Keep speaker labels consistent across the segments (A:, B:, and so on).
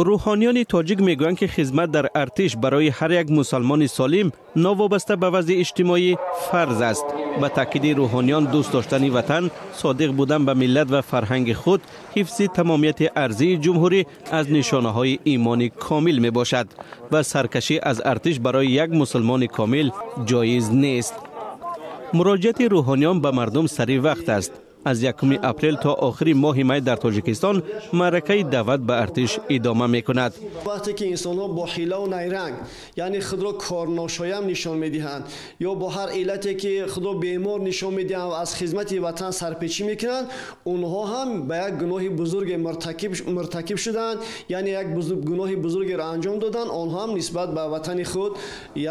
A: Рӯҳониёни тоҷик мегӯянд, ки хизмат дар артиш барои ҳар як мусалмони солим, новобаста ба вазъи иҷтимоӣ, фарз аст. Ба таъкиди рӯҳониён, дӯст доштани ватан, содиқ будан ба миллат ва фарҳанги худ, ҳифзи тамомияти арзии ҷумҳурӣ аз нишонаҳои имони комил мебошад ва саркашӣ аз артиш барои як мусулмони комил ҷоиз нест. Муроҷиати рӯҳониён ба мардум сари вақт аст. Аз 1 апрел то охири моҳи май дар Тоҷикистон маъракаи даъват ба артиш идома мекунад.
B: Вақте ки инсонҳо бо ҳилаву найранг, яъне худро корношоям нишон медиҳанд ё бо ҳар иллате ки худро бемор нишон медиҳанд ва аз хизмати ватан сарпечӣ мекунанд, онҳо ҳам ба як гуноҳи бузурге муртакиб шуданд, яъне як гуноҳи бузургеро анҷом доданд. Онҳо ҳам нисбат ба ватани худ,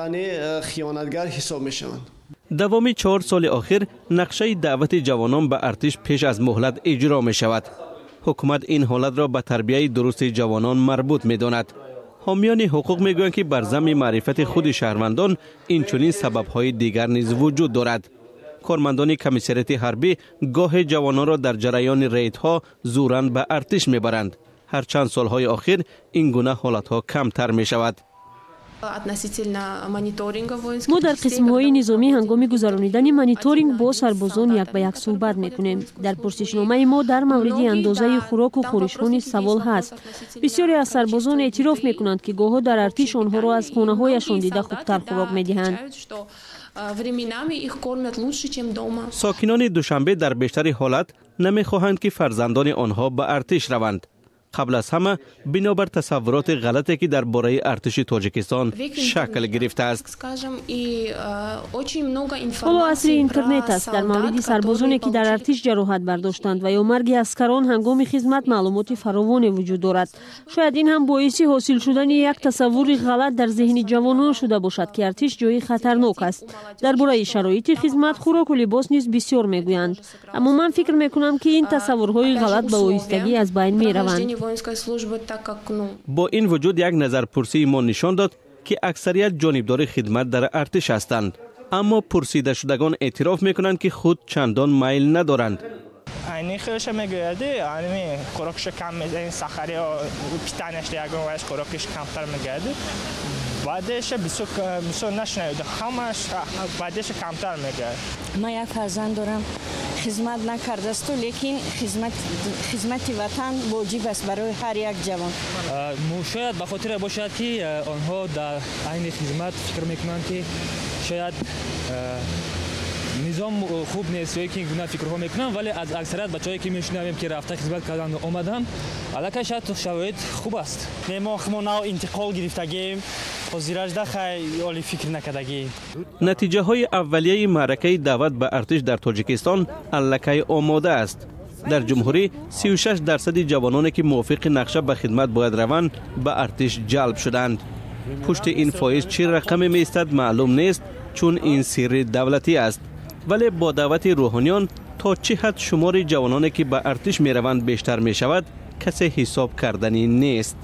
B: яъне хиёнатгар ҳисоб мешаванд.
A: Давоми 4 соли охир нақшаи даъвати ҷавонон ба артиш пеш аз муҳлат иҷро мешавад. Ҳукумат ин ҳолатро ба тарбияи дурусти ҷавонон марбут медонад. Ҳомиёни ҳуқуқ мегӯянд, ки бар замми маърифати худи шаҳрвандон инчунин сабабҳои дигар низ вуҷуд дорад. Кормандони комиссариати ҳарбӣ гоҳе ҷавононро дар ҷараёни рейдҳо зӯран ба артиш мебаранд. Ҳарчанд солҳои охир ин гуна ҳолатҳо камтар мешавад.
C: Мо дар қисмҳои низомӣ ҳангоми гузаронидани мониторинг бо сарбозон як ба як суҳбат мекунем. Дар пурсишномаи мо дар мавриди андозаи хӯроку хӯришҳо низ савол ҳаст. Бисёре аз сарбозон эътироф мекунанд, ки гоҳо дар артиш онҳоро аз хонаҳояшон дида хубтар хӯрок медиҳанд.
A: Сокинони Душанбе дар бештари ҳолат намехоҳанд, ки фарзандони онҳо ба артиш раванд. Қабл аз ҳама бинобар тасаввуроти ғалате, ки дар бораи артиши Тоҷикистон шакл гирифтааст.
C: Ҳоло асри интернет аст. Дар мавриди сарбозоне, ки дар артиш ҷароҳат бардоштанд ва ё марги аскарон ҳангоми хизмат, маълумоти фаровоне вуҷуд дорад. Шояд ин ҳам боиси ҳосил шудани як тасаввури ғалат дар зеҳни ҷавонон шуда бошад, ки артиш ҷои хатарнок аст. Дар бораи шароити хизмат, хӯроку либос низ бисёр мегӯянд, аммо ман фикр мекунам, ки ин тасаввурҳои ғалат ба оҳистагӣ аз байн мераванд.
A: Бо ин вуҷуд, як назарпурсии мо нишон дод, ки аксарият ҷонибдори хидмат дар артиш ҳастанд, аммо пурсидашудагон эътироф мекунанд, ки худ чандон майл надоранд.
D: Айни хелша мегӯяд, ами хӯрокша кам, сахари питанияш, ягон вайш хӯрокиш камтар мегӯяд. Баъдеша бисёр бисёр нашунавид, ҳамаш баъдеша камтар мегӯяд.
E: Ман як фарзанд дорам, хизмат накардасту, лекин хизмати ватан воҷиб аст барои ҳар як ҷавон.
F: Шояд ба хотире бошад, ки онҳо дар айни хизмат фикр мекунанд, ки шояд низом хуб нест ё ки гуна фикрҳо мекунанд, вале аз аксарият бачаҳое, ки мешунавем, ки рафта хизмат карданду омаданд, аллакай шояд шароит хуб аст.
G: Не, мо мо нав интиқол гирифтагем, ҳозиражда хай оли фикр накардагӣ.
A: Натиҷаҳои аввалияи маъракаи даъват ба артиш дар Тоҷикистон аллакай омода аст. Дар ҷумҳурӣ 36 дарсади ҷавононе, ки мувофиқи нақша ба хидмат бояд раванд, ба артиш ҷалб шуданд. Пушти ин фоиз чӣ рақаме меистад, маълум нест, чун ин сирри давлатӣ аст. Вале бо даъвати рӯҳониён то чӣ ҳад шумори ҷавононе, ки ба артиш мераванд, бештар мешавад, касе ҳисоб карданӣ нест.